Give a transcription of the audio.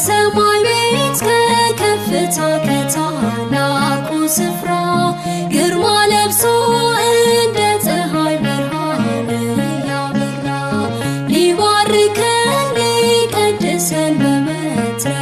ከሰማይ ቤት ከከፍታ ከታላቁ ስፍራ ግርማ ለብሶ እንደ ፀሐይ ብርሃን እያበራ ሊባርከን ሊቀድሰን በመትረፈ